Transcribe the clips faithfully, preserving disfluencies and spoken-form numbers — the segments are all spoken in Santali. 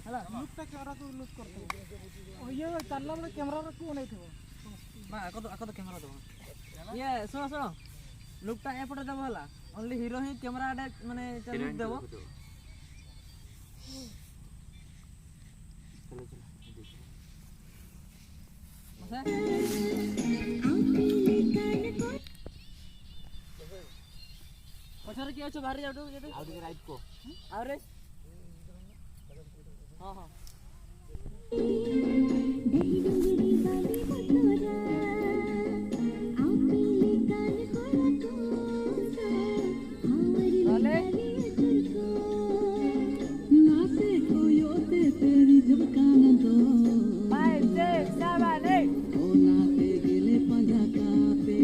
ᱦᱮᱞᱟ, ᱞᱩᱠ ᱴᱟ ᱠᱮᱢᱮᱨᱟ ᱠᱚ ᱞᱩᱠ ᱠᱚᱨᱛᱮ ᱦᱚᱵᱮ᱾ ᱚ, ᱤᱭᱟᱹ ᱪᱟᱞᱞᱟ ᱵᱚᱞᱮ ᱠᱮᱢᱮᱨᱟ ᱨᱮ ᱠᱚ ᱚᱱᱮ ᱛᱮ ᱵᱟᱝ, ᱟᱠᱚ ᱫᱚ, ᱟᱠᱚ ᱫᱚ ᱠᱮᱢᱮᱨᱟ ᱫᱚ ᱵᱟᱝ᱾ ᱤᱭᱟᱹ, ᱥᱩᱱᱚ, ᱥᱩᱱᱚ᱾ ᱞᱩᱠ ᱴᱟ ᱮᱯᱚᱨᱮ ᱫᱚ ᱵᱚᱞᱟ᱾ Only hero ᱦᱤ ᱠᱮᱢᱮᱨᱟ ᱟᱰᱮ, ᱢᱟᱱᱮ, ᱪᱟᱞᱩ ᱫᱮᱵᱚ᱾ ᱢᱟᱥᱮ᱾ ᱯᱚᱪᱷᱚᱨ ᱨᱮ ᱠᱤ ᱟᱪᱪᱷᱟ ᱵᱟᱦᱨᱮ ᱡᱟᱣ ᱫᱩ ᱡᱮ ᱟᱣᱨᱤ ᱨᱟᱭᱤᱰ ᱠᱚ᱾ ᱟᱣᱨᱮ? ᱦᱚᱸ, ᱦᱚᱸ᱾ ᱛᱟᱦᱞᱮ? ᱱᱟᱥᱮ ᱠᱚᱭᱚᱜ ᱛᱮ ᱛᱮᱨᱤᱡᱚᱜ ᱠᱟᱱ ᱫᱚ᱾ Five, six, seven, eight. ᱚᱱᱟ ᱛᱮᱜᱮᱞᱮ ᱯᱟᱸᱡᱟ ᱠᱟᱯᱮ᱾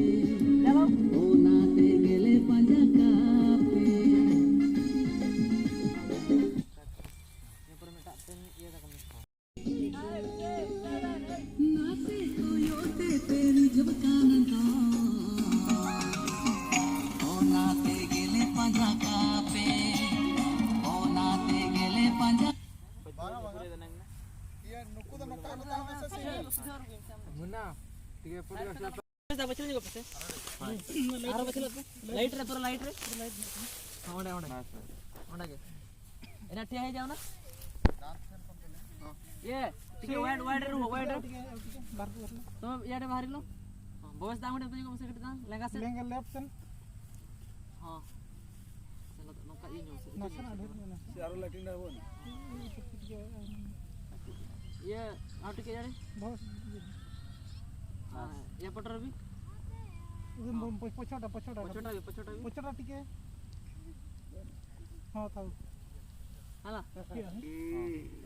ᱪᱚᱞᱚ᱾ ᱚᱱᱟ ᱛᱮᱜᱮᱞᱮ ᱯᱟᱸᱡᱟ ᱠᱟᱯᱮ᱾ ᱤᱱᱟᱹ ᱯᱚᱨᱮ ᱢᱤᱫᱴᱟᱜ ᱯᱮᱱ ᱤᱭᱟᱹ ᱛᱟᱠᱚ ᱢᱮ᱾ ᱱᱟᱥᱮ ᱠᱚᱭᱚᱜ ᱛᱮ ᱯᱮ ᱨᱤᱡᱷᱟᱹᱣ ᱠᱟᱱ ᱫᱚ᱾ ᱚᱱᱟ ᱛᱮᱜᱮᱞᱮ ᱯᱟᱸᱡᱟ ᱠᱟᱯᱮ, ᱚᱱᱟ ᱛᱮᱜᱮᱞᱮ ᱯᱟᱸᱡᱟ᱾ ᱵᱟᱝᱟ, ᱵᱟᱝᱟ᱾ ᱤᱭᱟᱹ, ᱱᱩᱠᱩ ᱫᱚ ᱱᱚᱝᱠᱟ ᱠᱚ ᱛᱟᱦᱮᱱᱟ ᱥᱮ ᱥᱤᱝᱜᱮᱞ? ᱢᱩᱱᱟ, ᱴᱷᱤᱠ ᱜᱮᱭᱟ, ᱯᱚᱨᱮ ᱵᱟᱪᱷᱟᱣ ᱧᱚᱜ ᱯᱮᱥᱮ᱾ ᱟᱨᱚ ᱵᱟᱪᱷᱟᱣ ᱯᱮ᱾ ᱞᱟᱭᱤᱴ ᱨᱮ, ᱯᱩᱨᱟᱹ ᱞᱟᱭᱤᱴ ᱨᱮ᱾ ᱦᱚᱸ, ᱚᱸᱰᱮ, ᱚᱸᱰᱮ᱾ ᱚᱸᱰᱮ ᱜᱮ᱾ ᱮᱱᱟ ᱴᱷᱤᱠ ᱦᱮᱡ ᱡᱟᱣ ᱱᱟ᱾ ᱤᱭᱟᱹ, ᱴᱷᱤᱠ ᱜᱮᱭᱟ, ᱣᱟᱭᱤᱰ, ᱣᱟᱭᱤᱰ ᱨᱮ ᱨᱩᱣᱟᱹᱲ, ᱣᱟᱭᱤᱰ ᱨᱮ᱾ ᱛᱚ, ᱤᱭᱟᱹ ᱨᱮ ᱵᱟᱦᱨᱮ ᱞᱚ᱾ ᱵᱚᱭᱮᱥ ᱫᱟᱜ ᱚᱸᱰᱮ ᱛᱤᱸᱜᱩ ᱢᱮᱥᱮ ᱠᱟᱹᱴᱤᱡ ᱫᱟᱜ, ᱞᱮᱸᱜᱟ ᱥᱮᱫ᱾ ᱞᱮᱸᱜᱟ ᱞᱮᱯᱷᱴ ᱥᱮᱱ᱾ ᱦᱚᱸ᱾ ᱱᱚᱝᱠᱟ ᱤᱭᱟᱹ ᱧᱚᱜ ᱥᱮ, ᱱᱟᱥᱮᱱᱟᱜ ᱰᱷᱮᱨ ᱧᱚᱜ ᱱᱟᱥᱮ᱾ ᱥᱮ ᱟᱨᱚ ᱞᱟᱹᱴᱩ ᱧᱚᱜ ᱵᱚᱱ? ᱤᱭᱟᱹ, ᱟᱨ ᱴᱷᱤᱠ ᱜᱮᱭᱟ᱾ ᱵᱚᱦᱚᱜ ᱥᱮᱫ ᱤᱭᱟᱹ᱾ ᱟᱨ ᱮᱭᱟᱨᱯᱳᱨᱴ ᱨᱮ ᱵᱤ? ᱩᱫᱩᱢ ᱵᱚᱢ ᱯᱚ-, ᱯᱚᱪᱷᱚᱴᱟ, ᱯᱚᱪᱷᱚᱴᱟ᱾ ᱯᱚᱪᱷᱚᱴᱟ ᱜᱮ, ᱯᱚᱪᱷᱚᱴᱟ ᱜᱮ᱾ ᱯᱚᱪᱷᱚᱴᱟ ᱴᱷᱤᱠ ᱜᱮᱭᱟ᱾ ᱦᱚᱸ, ᱛᱟᱣ᱾ ᱦᱟᱞᱟ᱾ ᱴᱷᱤᱠ ᱜᱮᱭᱟ᱾ ᱦᱩᱸ᱾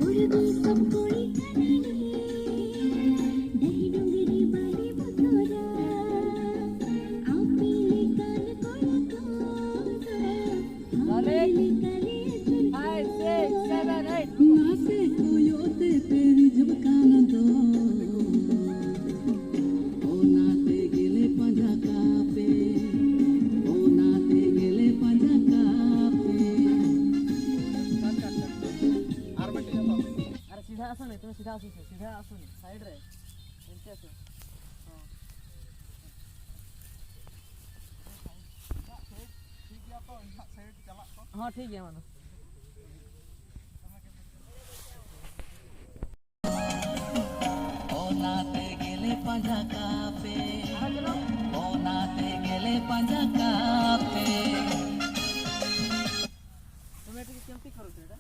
ᱩᱨᱫᱩ ᱥᱚᱵ ᱠᱩᱲᱤ ᱠᱟᱱᱟᱞᱮ, ᱰᱟᱹᱦᱤ ᱰᱩᱝᱨᱤ ᱵᱟᱞᱮ ᱵᱚᱛᱚᱨᱟ, ᱟᱯᱮ ᱞᱮᱠᱟᱱ ᱠᱚᱲᱟ ᱠᱚᱫᱚ ᱦᱟᱣ ᱞᱮᱠᱟᱞᱮ ᱟᱹᱪᱩᱨ ᱠᱚᱣᱟ᱾ ᱱᱟᱥᱮ ᱠᱚᱭᱚᱜ ᱛᱮ ᱯᱮ ᱨᱤᱡᱷᱟᱹᱣ ᱠᱟᱱ ᱫᱚ, ᱚᱱᱟ ᱛᱮᱜᱮᱞᱮ ᱯᱟᱸᱡᱟ ᱠᱟᱯᱮ, ᱚᱱᱟ ᱛᱮᱜᱮᱞᱮ ᱯᱟᱸᱡᱟ ᱠᱟᱯᱮ᱾ ᱟᱥᱩᱱ ᱥᱮ, ᱥᱤᱫᱷᱟ ᱟᱥᱩᱱ, side ᱨᱮ᱾ ᱮᱱᱛᱮ ᱟᱥᱩᱱ᱾ ᱦᱚᱸ᱾ ᱤᱧᱟᱹᱜ side ᱴᱷᱤᱠ ᱜᱮᱭᱟ ᱛᱚ, ᱤᱧᱟᱹᱜ side ᱪᱟᱞᱟᱜ ᱛᱚ᱾ ᱦᱚᱸ, ᱴᱷᱤᱠ ᱜᱮᱭᱟ, ᱢᱟ ᱫᱚ᱾ ᱚᱱᱟ ᱛᱮᱜᱮᱞᱮ ᱯᱟᱸᱡᱟ ᱠᱟᱯᱮ, ᱚᱱᱟ ᱛᱮᱜᱮᱞᱮ ᱯᱟᱸᱡᱟ ᱠᱟᱯᱮ᱾ Automatic ᱪᱚᱞᱛᱤ ᱠᱷᱟᱨᱚᱪ ᱨᱮ ᱮᱴᱟ?